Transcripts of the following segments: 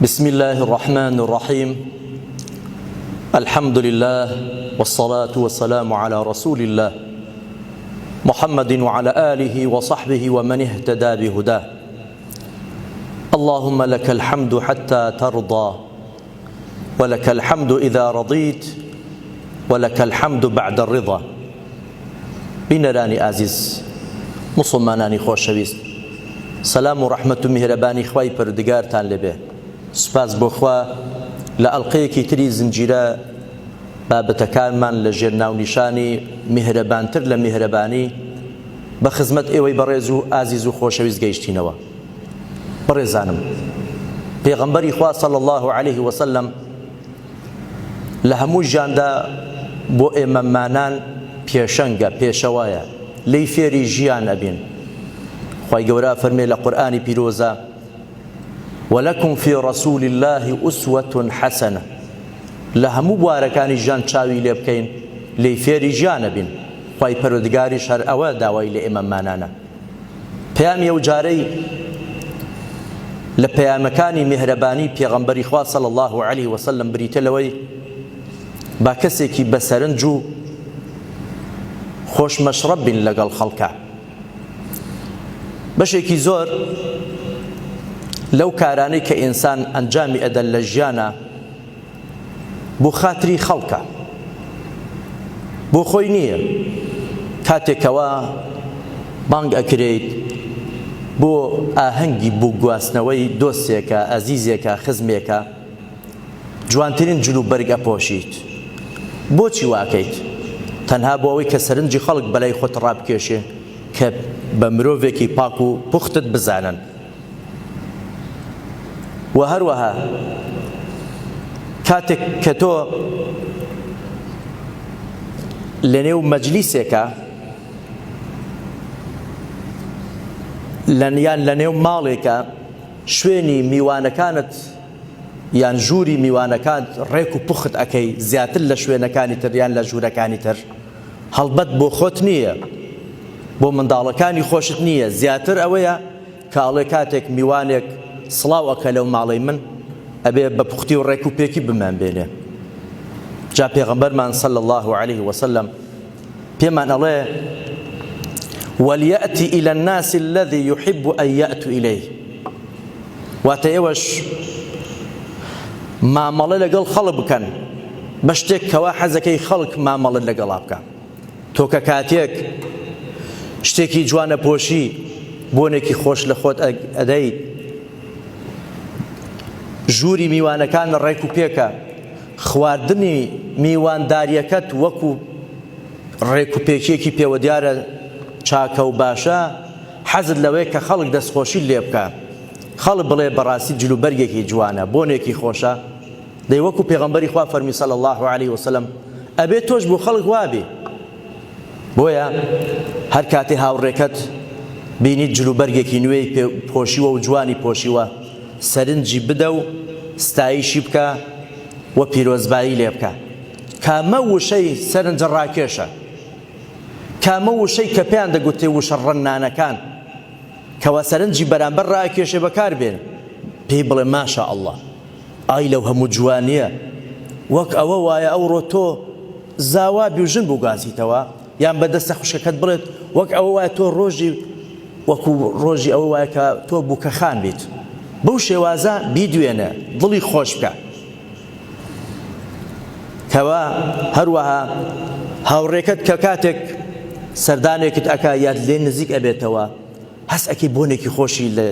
بسم الله الرحمن الرحيم الحمد لله والصلاة والسلام على رسول الله محمد وعلى آله وصحبه ومن اهتدى بهداه اللهم لك الحمد حتى ترضى ولك الحمد إذا رضيت ولك الحمد بعد الرضا بینەرانی ئازیز موسڵمانانی خۆشەویست سەلام و ڕەحمەت و میهرەبانی خوای پەروردگارتان لێبێ سوپاس بۆ خوا لە ئەڵقەیەکی تری زنجیرە بابەتەکانمان لە ژێر ناونیشانی میهرەبانتر لە میهرەبانی بە خزمەت ئێوەی بەڕێز و ئازیز و خۆشەویست گەیشتینەوە. بەڕێزانم پێغەمبەری خوا صلی اللە علیه وسلم لە هەموو ژیاندا بۆ ئێمە مانان پێشەنگە پێشەوایە لێی فێری ژیان ئەبین خوای گەورە فەرمێ لە قورئانی پیرۆزە ولكم في رسول الله أسوة حسنة لە هەموو بوارەکانی ژیان چاوی لێ بکەین لێی فێری ژیانە بین خوای پەروەردگاریش هەر ئەوە داوای لە ئێمە مانانە پەیامی ئەو جارەی لە پەیامەکانی میهرەبانی پێغەمبەری خوا صلی اللە علیه وسلم بریتە لەوەی با کەسێکی بەسەرنج و خۆش مەشڕەب بین لەگەڵ خەڵکە بەشێکی زۆر لەو کارانەی کە ئینسان ئەنجامی ئەدەن لە ژیانە بۆ خاتری خەڵکە بۆ خۆی نییە کاتێک کەوا بانگ ئەکرێیت بۆ ئاهەنگی بووک گواستنەوەی دۆستێکە ئەزیزێکە خزمێکە جوانترین جل و بەرگ ئەپۆشیت بۆچی واکەیت تەنها بۆ ئەوەی کە سەرنجی خەڵک بەلای خۆت ڕابکێشێ کە بە مرۆڤێکی پاک و پوختت بزانن و هەروەها کاتێک کە تۆ لەنێو مەجلیسێکە یان لەنێو ماڵێکە شوێنی میوانەکانت یان ژووری میوانەکانت ڕێک و پوخت ئەەکەی زیاتر لە شوێنەکانی تر یان لە ژوورەکانی تر هەڵبەت بۆ خۆت نییە بۆ منداڵەکانی خۆشت نییە زیاتر ئەوەیە کە ئەڵێ کاتێک میوانێک سڵاو ئەکە لەو ماڵەی من ئەبێ بە پوختی و ڕێک و پێکی بمان بێنێ جا پێغەمبەرمان صلی الله علیه وسلم پێمان ئەڵێ وليأتي إلى الناس الذي يحب أن يأتوا إليه واتە ئێوەش مامەڵە لەگەڵ خەڵک بکەن بە شتێک کەوا حەزەکەی خەڵک مامەڵت لەگەڵا بکە تۆ کە کاتێک شتێکی جوانە پۆشی بۆنێکی خۆش لە خۆت ئەدەیت ژووری میوانەکان ڕێک و پێکە خواردنی میوانداریەکەت وەکو ڕێک و پێکیەکی پێوە دیارە چاکە و باشە حەزت لەوەیە کە خەڵک دەستخۆشیت لێ بکا خەڵک بڵێ بەڕاستی جلوبەرگێکی جوانە بۆنێکی خۆشە دەی وەکو پێغەمبەری خوا فەرمی صلی اللە علیه وسلم ئەبێ تۆش بۆ خەڵک وابێ بۆیە هەر کاتێ هاوڕێکەت بینیت جلوبەرگێکی نوێی پۆشیوە و جوانی پۆشیوە سەرنجی بدە و ستایشی بکە و پیرۆزبایی لێ بکە کامە وشەی سەرنجڕاکێشە کامە وشەی کە پێیان دەگوترێ وشە ڕەننانەکان کەوا سەرنجی بەرامبەر ڕاکێشێ بەکار بێن پێی بڵێ ماشا اللە ئای لەو هەموو جوانیە وەک ئەوە وایە ئەوڕۆ تۆ زاوا بی و ژن بگوازیتەوە یان بە دەستە خوشکەکەت بڵێت وەک ئەوە وایە تۆ ڕۆژی وەکو ڕۆژی ئەوە وایە کە تۆ بووکەخان بیت بەو شێوازە بیدوێنە دڵی خۆش بکە کەوا هەروەها هاوڕێکەت کە کاتێک سەردانێکت ئەکا یاد لێ نزیک ئەبێتەوە هەست ئەکەی بۆنێکی خۆشی لە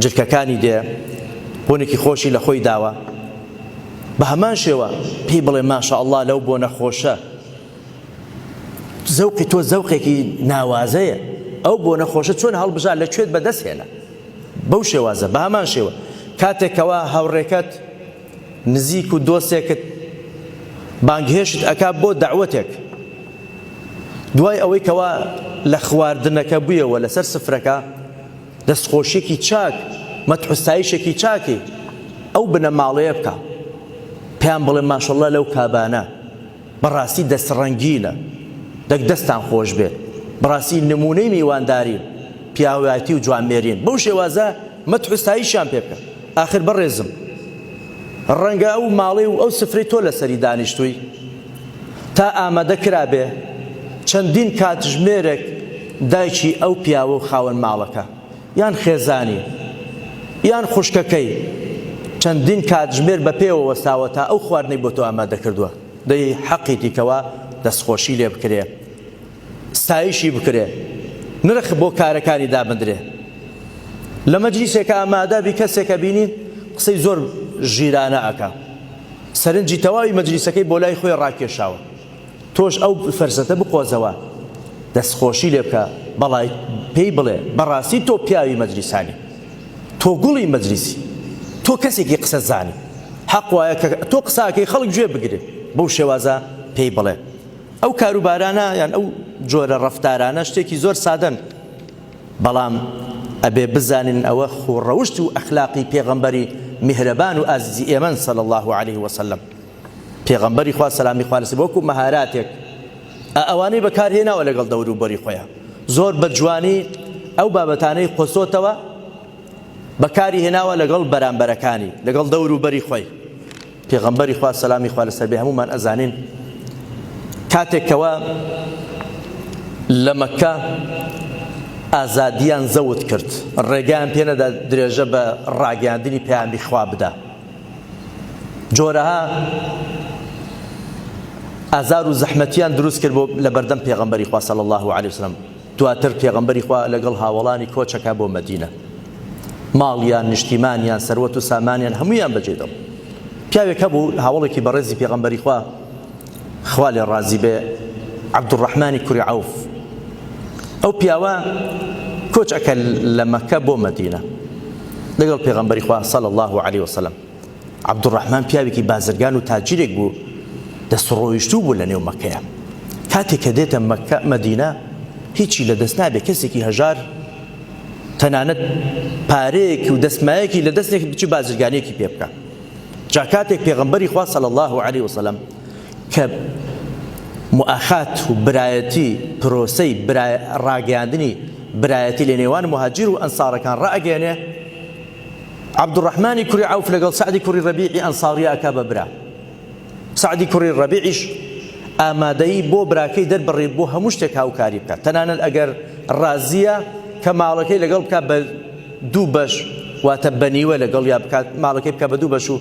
جلکەکانی دێ بۆنێکی خۆشی لە خۆی داوە بە هەمان شێوە پێی بڵێ ماشاء الله لەو بۆنە خۆشە زەوقی تۆ زەوقێکی ناوازەیە ئەو بۆنە خۆشە چۆن هەڵبژار لە کوێت بەدەست هێنا بەو شێوازە بە هەمان شێوە کاتێک کەوا هاوڕێکەت نزیک و دۆستێکت بانگهێشت ئەکا بۆ دەعوەتێک دوای ئەوەی کەوا لە خواردنەکە بوویەوە لەسەر سفرەکە دەستخۆشیەکی چاک مەتحوستایشێکی چاکی ئەو بنەماڵەیە بکە پێیان بڵێ ماشەڵڵا لەو کابانە بەڕاستی دەست ڕەنگینە دەک دەستان خۆش بێت بەڕاستی نمونەی میواندارین پیاوایەتی و جوانمێرین بەو شێوازە مەدح و ستایشیان پێ بکە. ئاخر بەڕێزم ڕەنگە ئەو ماڵەی و ئەو سفرەی تۆ لەسەری دانیشتووی تا ئامادە کرابێ چەندین کاتژمێرێک دایکی ئەو پیاوە و خاوەن ماڵەکە یان خێزانی یان خوشکەکەی چەندین کاتژمێر بە پێوە وەستاوە تا ئەو خواردنەی بۆ تۆ ئامادە کردووە دەی حەقیتی کەوا دەستخۆشی لێ بکرێ ستایشی بکرێ نرخ بۆ کارەکانی دابندرێ لە مەجلیسێکە ئامادە بی کەسێکە بینی قسەی زۆر ژیرانە ئەکا سەرنجی تەواوی مەجلیسەکەی بۆ لای خۆی ڕاکێشاوە تۆش ئەو فەرسەتە بقۆزەوە دەستخۆشی لێ بکە بەڵای پێی بڵێ بەڕاستی تۆ پیاوی مەجلیسانی تۆ گوڵی مەجلیسی تۆ کەسێکی قسە زانی حەق وایە کە تۆ قساکەی خەڵک گوێ بگرێ بەو شێوازە پێی بڵێ ئەو کاروبارانە یان ئەو جۆرە ڕەفتارانە شتێکی زۆر سادەن بەڵام ئەبێ بزانین ئەوە خووڕەوشت و ئەخلاقی پێغەمبەری میهرەبان و ئازیزی ئێمەن صلی اللە علیه وسلم پێغەمبەری خوا سەلامی خوا لەسەر وەکو مەهاراتێک ئەوانەی بەکارهێناوە لەگەڵ دەوروبەری خۆیان زۆر بە جوانی ئەو بابەتانەی قۆستۆتەوە بەکاری هێناوە لەگەڵ بەرامبەرەکانی لەگەڵ دەوروبەری خۆی پێغەمبەری خوا سەلامی خوا لەسەر بێ هەموومان ئەزانین کاتێک کەوا لە مەککە ئازادیان زەوت کرد ڕێگەیان پێ نەدا درێژە بە ڕاگەیاندنی پەیامی خوا بدا جۆرەها ئازار و زەحمەتیان دروست کرد بۆ لە بەردەم پێغەمبەری خوا صلی الله علیه وسلم دواتر پێغەمبەری خوا لەگەڵ هاوەڵانی کۆچەکا بۆ مەدینە. ماڵیان، نیشتیمانیان، سەروەت و سامانیان هەموویان بەجێ دڵ. پیاوێک هەبوو هاوەڵێکی بەڕێزی پێغەمبەری خوا، خوا لێ ڕازی بێ، عەبدولڕەحمانی کوری عەوف. ئەو پیاوە کۆچ ئەکا لە مەکە بۆ مەدینە لەگەڵ پێغەمبەری خوا صلی الله علیه وسلم. عەبدولڕەحمان پیاوێکی بازرگان و تاجیرێک بوو، دەستڕۆیشتوو بوو لە نێو مەککەیا. کاتێک کە دێتە مەککە، مەدینە، هیچی لە دەست نابێ، کەسێکی هەژار تەنانەت پارەیەک و دەستمایەکی لە دەست نێ بچێ بازرگانییەکی پێ بکا. جا کاتێک پێغەمبەری خوا صلی اللە علیه وسلم کە موئاخات و برایەتی، پرۆسەی ڕاگەیاندنی برایەتی لە نێوان موهاجیر و ئەنسارەکان ڕائەگەیەنێ، عەبدوڕەحمانی کوڕی عەوف لەگەڵ سەعدی کوڕی ڕەبیعی ئەنساڕی ئەکا بە برا. سەعدی کوڕی ڕەبیعیش ئامادەیی بۆ براکەی دەربڕی بۆ هەموو شتێک هاوکاری بکات، تەنانەت ئەگەر ڕازییە کە ماڵەکەی لەگەڵ بکات بە دوو بەش، واتە بە نیوە لەگەڵیا بکات، ماڵەکەی بکات بە دوو بەش و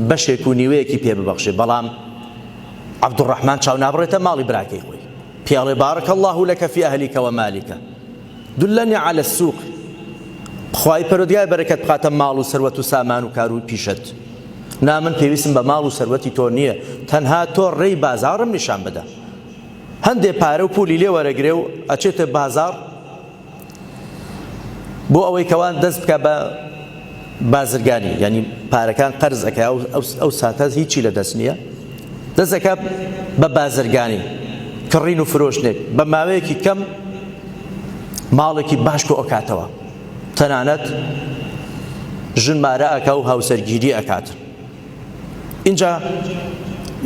بەشێک و نیوەیەکی پێ ببەخشێ، بەڵام عەبدوڕەحمان چاو نابڕێتە ماڵی براکەی خۆی، پێی ئەڵێ بارک اللە لک فی اهلک و مالک. دلنی علی السوق، خوای پەروەردگار بەرەکەت بخاتە ماڵ و سەروەت و سامان و کار و پیشەت. نا من پێویستم بە ماڵ و سەروەتی تۆ نییە، تەنها تۆ ڕێی بازاڕم نیشان بدە. هەندێ پارە و پولی لێ وەرەگرێ و ئەچێتە بازاڕ بۆ ئەوەی کەوا دەست بکا بە بازرگانی، یعنی پارەکان قەرز ئەکا، ئەو ساتە هیچی لە دەست نییە، دەست ئەکا بە بازرگانی، کڕین و فرۆشتنێک، بە ماوەیەکی کەم ماڵێکی باش کۆ ئەکاتەوە، تەنانەت ژن مارە ئەکا و هاوسەرگیری ئەکات. ئینجا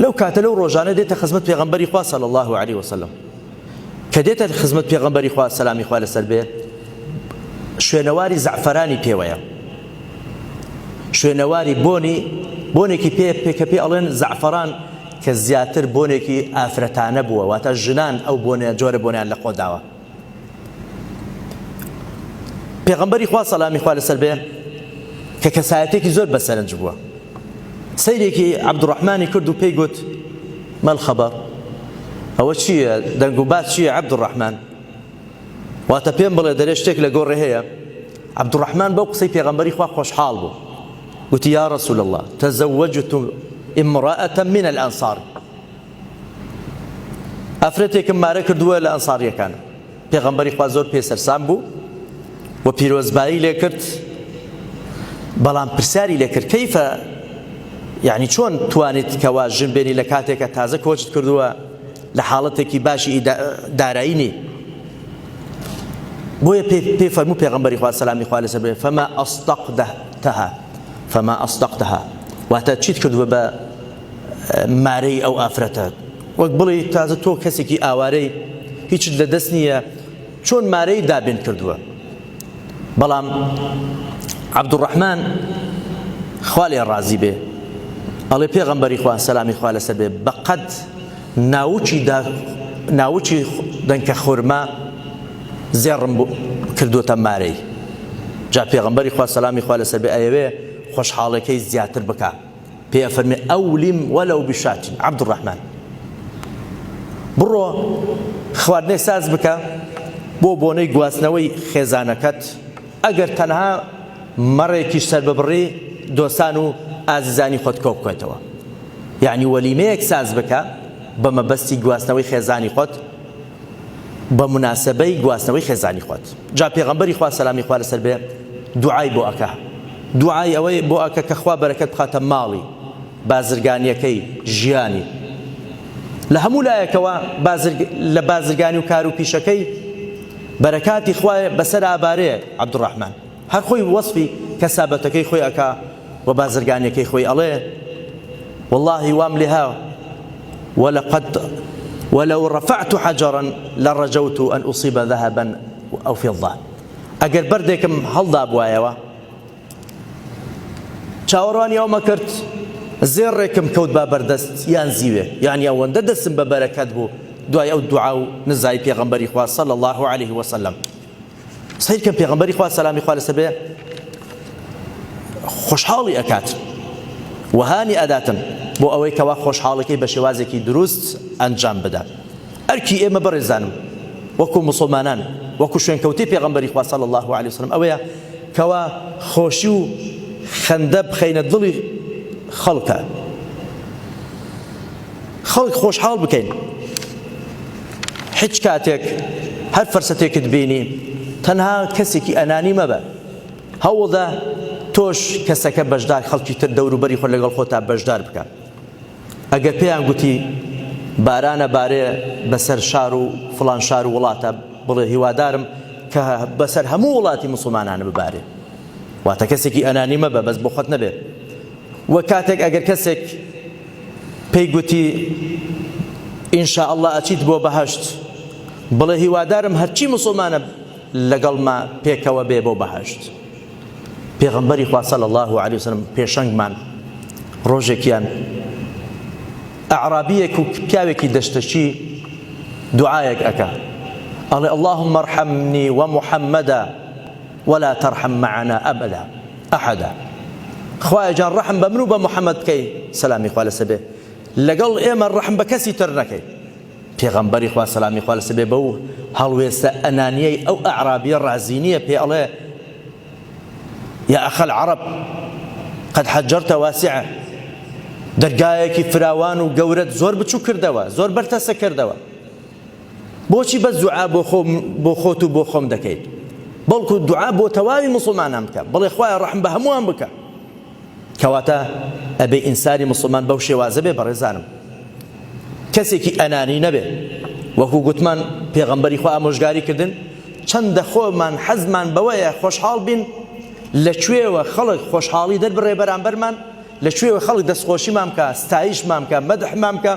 لەو کاتە لەو ڕۆژانە دێتە خزمەت پێغەمبەری خوا صلی الله علیه وسلم. کە دێتە خزمەت پێغەمبەری خوا سەلامی خوا لەسەر بێ شوێنەواری زەعفەرانی پێوەیە شوێنەواری بۆنی بۆنێکی پێ پێکە پێ ئەڵێن زەعفەران کە زیاتر بۆنێکی ئافرەتانە بووە واتە ژنان ئەو بۆنە جۆرە بۆنیان لە خۆداوە پێغەمبەری خوا سەلامی خوا لەسەر بێ کە کەسایەتێکی زۆر بەسەرنج بووە سەیرێکی عەبدوڕەحمانی کرد و پێی گوت، ما الخبر؟ ئەوە چییە؟ دەنگ و باس چییە عەبدوڕەحمان؟ واتە پێم بڵێ دەرێ شتێک لە گۆڕێ هەیە؟ عەبدوڕەحمان بەو قسەی پێغەمبەری خوا خۆشحاڵ بوو. گوتی، یا رسول اللە، تزوجت امرأة من الانصار. ئافرەتێکم مارە کردووە لە ئەنسارییەکان. پێغەمبەری خوا زۆر پێ سەرسام بوو و پیرۆزبایی لێ کرد، بەڵام پرسیاری لێ کرد کەیفە یعنی چۆن توانیت کەوا ژن بێنی لە کاتێکە تازە کۆچت کردووە لە حاڵەتێکی باشی دارایی نی بۆیە پێ فەرموو پێغەمبەری خوا سەلامی خوا لەسەر بێ فەما ئەصدەقتها فەما ئەصدەقتها واتە چیت کردووە بە مارەی ئەو ئافرەتە وەک بڵێی تازە تۆ کەسێکی ئاوارەی هیچت لە دەست نییە چۆن مارەی دابین کردووە بەڵام عەبدوڕەحمان. خوا لێ ڕازی بێ ئەڵێ پێغەمبەری خوا سەلامی خوا لەسەر بێ بەقەد ناوکی دا ناوکی دەنکە خورما زێڕم کردوتە مارەی جا پێغەمبەری خوا سەلامی خوا لەسەر بێ ئەیەوێ خۆشحاڵەکەی زیاتر بکا پێ ئەفەرمێ ئەولیم وەلەو بشاتین عەبدوڕەحمان بڕۆ خواردنێک ساز بکە بۆ بۆنەی گواستنەوەی خێزانەکەت ئەگەر تەنها مەڕێکیش سەر ببڕی دۆستان و ئازیزانی خۆت کۆ بکەیتەوە یعنی وەلیمەیەک ساز بکە بە مەبەستی گواستنەوەی خێزانی خۆت بە موناسەبەی گواستنەوەی خێزانی خۆت جا پێغەمبەری خوا سەلامی خوا لەسەر بێ دوعای بۆ ئەکا دوعای ئەوەی بۆ ئەکە کە خوا بەرەکەت بخاتە ماڵی بازرگانیەکەی ژیانی لە هەموو لایەکەوە بازرگ لە بازرگانی و کار و پیشەکەی بەرەکاتی خوای بەسەر ئابارێ عەبدوڕەحمان هەر خۆی وەسفی کەسابەتەکەی خۆی ئەکا و بازرگانیەکەی خۆی ئەڵێ واللهی وام لێها ولقد ولو رفعت حجرا لرجوت أن أصيب ذهبا أو فضة ئەگەر بەردێکم هەڵدابوایەوە چاوەڕوانی ئەومە کرد زێڕێکم کەوت با بەردەست یان زیوێ یعنی ئەوەندە دەستم بە بەرەکەت بوو دوای ئەو دوعا و نزای پێغەمبەری خوا صلی الله عليه وسلم سەیر کەن پێغەمبەری خوا سەلامی خوا لەسەر بێ خۆشحاڵی ئەکات وهانی ئەداتن بۆ ئەوەی کەوا خۆشحاڵەکەی بە شێوازێکی دروست ئەنجام بدات ئەرکی ئێمە بەڕێزانم وەکو مسلمانان وەکو شوێنکەوتی پێغەمبەری خوا صلی الله علیه وسلم ئەوەیە کەوا خۆشی و خەندە بخەینە دڵی خەڵکە خەڵک خۆشحاڵ بکەین هیچ کاتێک هەر فەرسەتێکت بینی تەنها کەسێکی ئەنانی مەبە هەوڵدە تۆش کەسەکە بەشدار خەڵکی تر دەوروبەری خۆ لەگەڵ خۆتا بەشدار بکە ئەگەر پێیان گوتی بارانە بارێ بەسەر شار و فڵان شار و وڵاتە بڵێ هیوادارم کە بەسەر هەموو وڵاتی مسلمانانە ببارێ واتە کەسێکی ئەنانی مەبە بەس بۆ خۆت نەبێت وە کاتێک ئەگەر کەسێک پێی گوتی ان شاء اللە ئەچیت بۆ بەهەشت بڵێ هیوادارم هەرچی مسوڵمانە لەگەڵما پێکەوە بێ بۆ بەهەشت پێغەمبەری خوا صلی الله علیه وسلم پێشەنگمان ڕۆژێکیان ئەعرابیەک و پیاوێکی دەشتەکی دوعایەک ئەکا ئەڵێ اللهم ارحمني ومحمدا ولا ترحم معنا أبدا أحدا خوایە جان ڕەحم بە من و بە محەممەد بکەی سەلامی خوا لەسەر بێ لەگەڵ ئێمە ڕەحم بە کەسی تر نەکەی پێغەمبەری خوا سەلامی خوا لەسەر بێ بەو هەڵوێستە ئەنانیەی ئەو ئەعرابیە ڕازی نییە پێ ئەڵێ یا أخ العرب قد حجرت واسعة دەرگایەکی فراوان و گەورەت زۆر بچوو کردەوە زۆر بەرتەسە کردەوە بۆچی بەس دوعا بۆ خۆم بۆ خۆت و بۆ خۆم دەکەیت بەڵکو دوعا بۆ تەواوی موسڵمانان بکە بڵێ خوایە ڕەحم بە هەمووان بکە کەواتە ئەبێ ئینسانی موسڵمان بەو شێوازە بێ بەڕێزانم کەسێکی ئەنانی نەبێ وەکو گوتمان پێغەمبەری خوا ئامۆژگاری کردن چەندە خۆمان حەزمان بەوەیە خۆشحاڵ بین لە کوێوە خەڵک خۆشحاڵی دەربڕێ بەرامبەرمان لە کوێوە خەڵک دەستخۆشیمان بکا، ستایشمان بکا، مەدحمان بکا،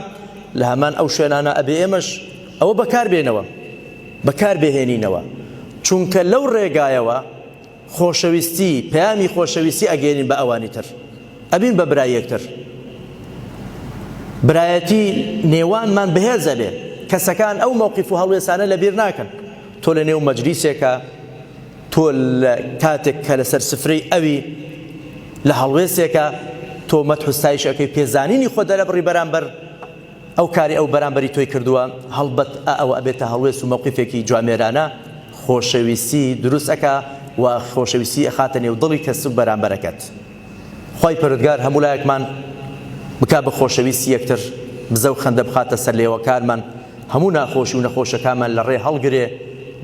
لە هەمان ئەو شوێنانە ئەبێ ئێمەش ئەوە بەکار بێنەوە، بەکار بهێنینەوە، چونکە لەو ڕێگایەوە خۆشەویستی، پەیامی خۆشەویستی ئەگەیەنین بە ئەوانی تر، ئەبین بە برای یەکتر، برایەتی نێوانمان بەهێز ئەبێ، کەسەکان ئەو مەوقیف و هەڵوێستانە لەبیر ناکەن، تۆ لە نێو مەجلیسێکا، تۆ لە کاتێک کە لەسەر سفرەی ئەوی لە هەڵوێستێکە تۆ مەدح و ستایش ئەکەی پێزانینی خۆت دەرەبڕی بەرامبەر ئەو کاری ئەو بەرامبەری تۆی کردووە هەڵبەت ئەوە ئەبێتە هەڵوێست و مەوقیفێکی جوامێرانە خۆشەویستی دروست ئەکا و خۆشەویستی ئەخاتە نێو دڵی کەس و بەرامبەرەکەت خوای پەروەردگار هەموو لایەکمان بکا بە خۆشەویستی یەکتر بزە و خەندە بخاتە سەر لێوەکانمان هەموو ناخۆشی و نەخۆشەکانمان لە ڕێ هەڵگرێ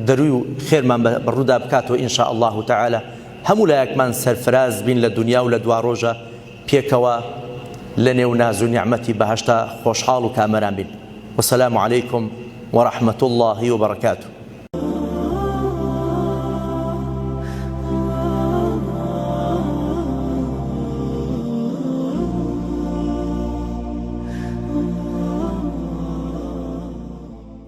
دەروی و خێرمان بە ڕوودا بکاتەوە ان شاء اللە تعالی هەموو لایەکمان سەرفراز بین لە دونیا و لە دواڕۆژە پێکەوە لە نێو ناز و نیعمەتی بەهەشتا خۆشحاڵ و کامەران بین وسلام علیکم ورحمة اللە وبرکاته.